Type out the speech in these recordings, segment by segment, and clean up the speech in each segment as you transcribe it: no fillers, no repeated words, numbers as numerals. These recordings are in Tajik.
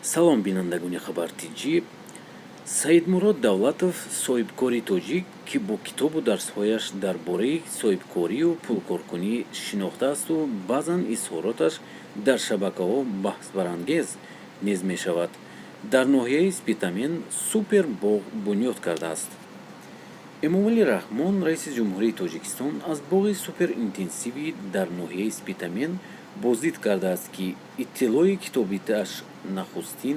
Салом, бинандагони Хабар Тҷӣ. Саидмурод Давлатов, соҳибкори тоҷик, ки бо китобу дарсҳояш дар бораи соҳибкорию пулкоркунӣ шинохтаасту баъзан изҳороташ дар шабакаҳо баҳсбарангез низ мешавад, дар ноҳияи Спитамен супер боғ бунёд кардааст. Эмомалӣ Раҳмон, раиси Ҷумҳурии Тоҷикистон, аз боғи суперинтенсивӣ дар ноҳияи Спитамен боздид кардааст, ки иттилои китобиташ нахустин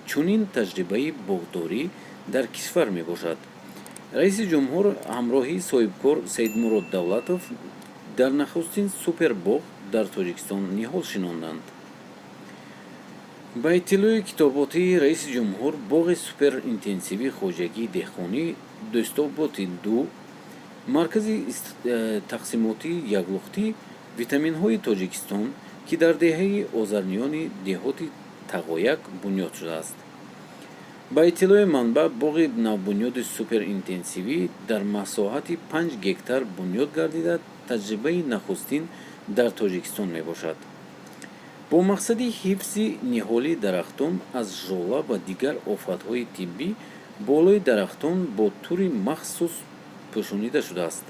чунин таҷрибаи боғдорӣ дар кишвар мебошад. Раиси ҷумҳур ҳамроҳи соҳибкор Саидмурод Давлатов дар нахустин супербоғ дар Тоҷикистон ниҳол шинонданд. Ба иттилои китоботии раиси ҷумҳур, боғи суперинтенсивии хоҷагии деҳқонӣ Дӯстободи ду, маркази тақсимотии яклухтии витаминҳои Тоҷикистон, ки дар деҳаи Озарниёни деҳоти Тағояк бунёд шудааст. Ба иттилои манбаъ, боғи навбунёди суперинтенсивӣ дар масоҳати 5 гектар бунёд гардида, таҷрибаи нахустин дар Тоҷикистон мебошад. Бо мақсади ҳифзи ниҳоли дарахтон аз жола ва дигар офатҳои тиббӣ болои дарахтон бо тури махсус пӯшонида шудааст.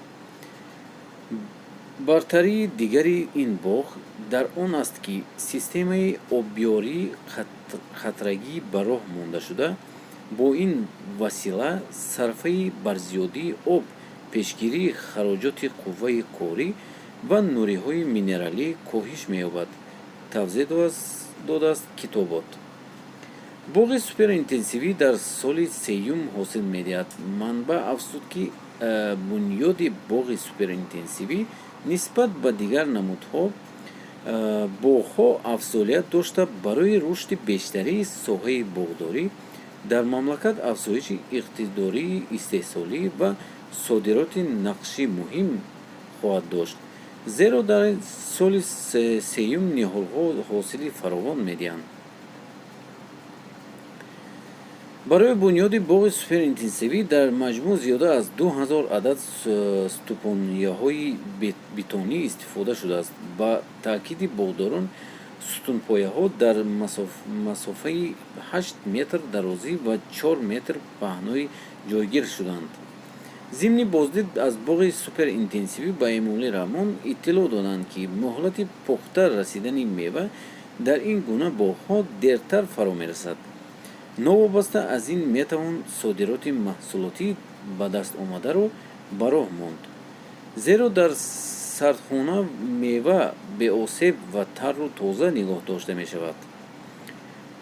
Бартарии дигари ин боғ дар он аст, ки системаи обёрии қатрагӣ ба роҳ монда шуда, бо ин васила сарфаи барзиёдии об, пешгирии хароҷоти қувваи корӣ ва нуриҳои минералӣ коҳиш меёбад, тавзеҳ додааст китобот. Боғи суперинтенсивӣ дар соли сеюм ҳосил медиҳад. Манбаъ афзуд, ки бунёди боғи суперинтенсивӣ нисбат ба дигар намудҳо боғҳо афзалият дошта, барои рушди бештарии соҳаи боғдорӣ дар мамлакат, афзоиши иқтидории истеҳсолӣ ва содиротӣ нақши муҳим хоҳад дошт, зеро дар соли сеюм ниҳолҳо ҳосили фаровон медиҳанд. Барои бунёди боғи суперинтенсивӣ дар маҷмӯъ зиёда аз 2000 адад сутунпояҳои бетонӣ истифода шудааст. Ба таъкиди боғдорон, сутунпояҳо дар масофаи 8 метр дарозӣ ва 4 метр паҳноӣ ҷойгир шуданд. Зимни боздид аз боғи суперинтенсивӣ ба Эмомалӣ Раҳмон иттилоъ доданд, ки муҳлати пухта расидани мева дар ин гуна боғҳо дертар фаро мерасад. Новобаста аз ин, метавон содироти маҳсулотӣ ба даст омадаро ба роҳ монд, зеро дар сардхона мева беосеб ва тарру тоза нигоҳ дошта мешавад.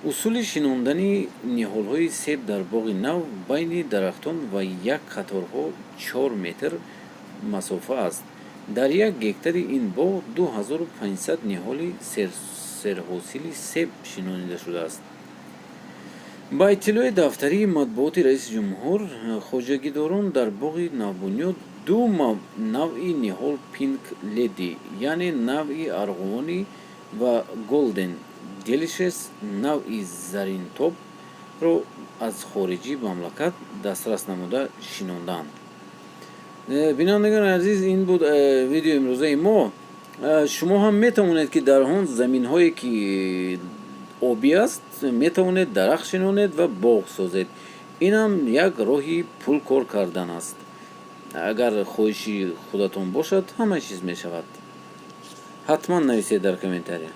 Усули шинондани ниҳолҳои себ дар боғи нав байни дарахтон ва як қаторҳо 4 метр масофа аст. Дар 1 гектари ин боғ 2500 ниҳоли серҳосили себ шинонида шудааст. Ба иттилои дафтари матбуоти раиси ҷумҳур, хоҷагидорон дар боғи навбунёд ду навъи ниҳол Пинк Леди, яъне навъи арғувонӣ, ва Голден Делишес, навъи заринтобро аз хориҷи мамлакат дастрас намуда шинондаанд. Бинандагони азиз, ин буд видеои имрӯзаи мо. Шумо ҳам метавонед, ки дар он заминҳое, ки обӣ аст, метавонед дарахт шинонед ва боғ созед. Инам як роҳи пул кор кардан аст. Агар хоҳиши худатон бошад, ҳама чиз мешавад. Ҳатман нависед дар комментария.